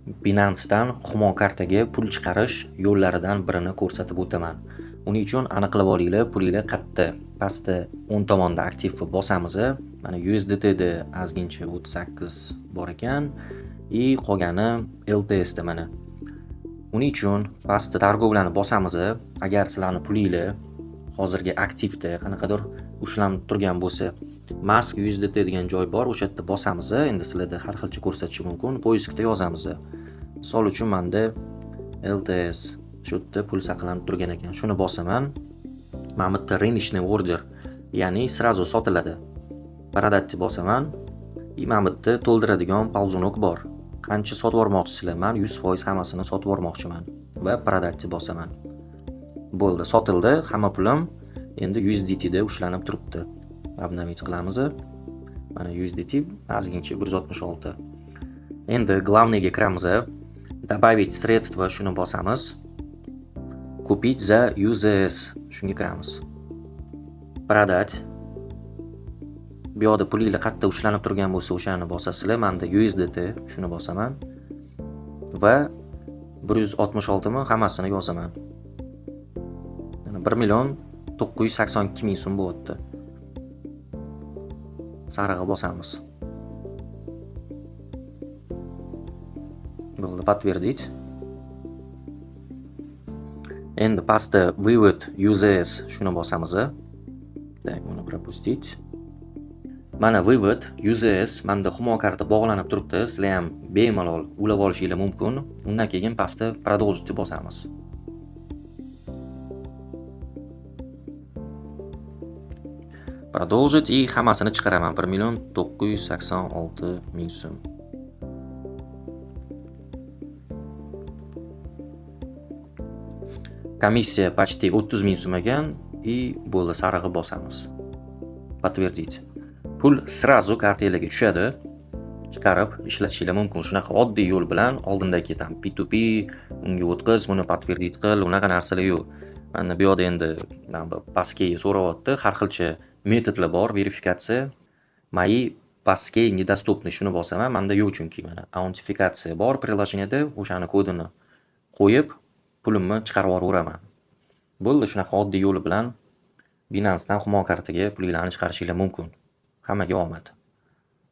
Binance'dan Humo kartaga pul chiqarish yo'llaridan birini ko'rsatib o'taman. Uning uchun aniqlab olinglar, pulinglar qayerda. Pastda o'ng tomonda aktivni bosamiz. Mana USDTda ozgincha 38 bor ekan и qolgani LTSda mana. Uning uchun pastda торговляni bosamiz. Agar sizlarning pulinglar hozirgi aktivda qanaqadir ushlanib turgan bo'lsa, Mask USDT degan joy bor, o'sha yerda bosamiz. Endi sizlarda har xilcha ko'rsatishi mumkin. Поискda yozamiz. Misol uchun menda LTS shu yerda pul saqlanib turgan ekan. Shuni bosaman. Mana bu yerda рыночный order, ya'ni сразу sotiladi. Продать bosaman. И mana bu yerda to'ldiradigan ползунок bor. Qancha sotib yubormoqchisizlar? Men 100% hammasini sotib yubormoqchiman va продать bosaman. Bo'ldi, sotildi. Hamma pulim endi USDT da ushlanib turibdi. Обновить qilamiz. Mana USDT ozgincha 166. Endi главныйga kiramiz. Добавить средства shuni bosamiz. Купить за UZS shunga kiramiz. Продать. Bu yoqda pulinglar qayerda ushlanib turgan bo'lsa, o'shani bosasizlar. Menda USDT shuni bosaman va 166 mi hammasini yozaman. Mana 1 982 000 so'm bo'lyapti. Sarig'i bosamiz. Bo'ldi, подтвердить. Endi pastda вывод UZS shuni bosamiz. Так, buni пропустить. Mana вывод UZS menda Humo karta bog'lanib turibdi. Sizlar ham bemalol ulab olishinglar mumkin. Undan keyin pastda продолжить bosamiz. Продолжить и hammasini chiqaraman. 1 986 000 so'm. Komissiya почти 30 ming so'm ekan и bo'ldi, sarig'i bosamiz. Подтвердить. Pul сразу kartanglarga tushadi. Chiqarib ishlatishinglar mumkin. Shunaqa oddiy yo'l bilan oldindagi tam P2P unga o'tqiz, buni подтвердить qil, unaqa narsalar yo'q. Mana bu yoqda endi mana bu passkey so'rayapti. Har xilcha metodlar bor, verifikatsiya. Мои passkey недоступны shuni bosaman. Menda yo'q chunki mana autentifikatsiya bor приложениеda, o'shani kodini qo'yib pulimni chiqarib yuboraveraman. Bo'ldi, shunaqa oddiy yo'li bilan Binance'dan Humo kartaga pulinglarni chiqarishinglar mumkin. Hammaga omad.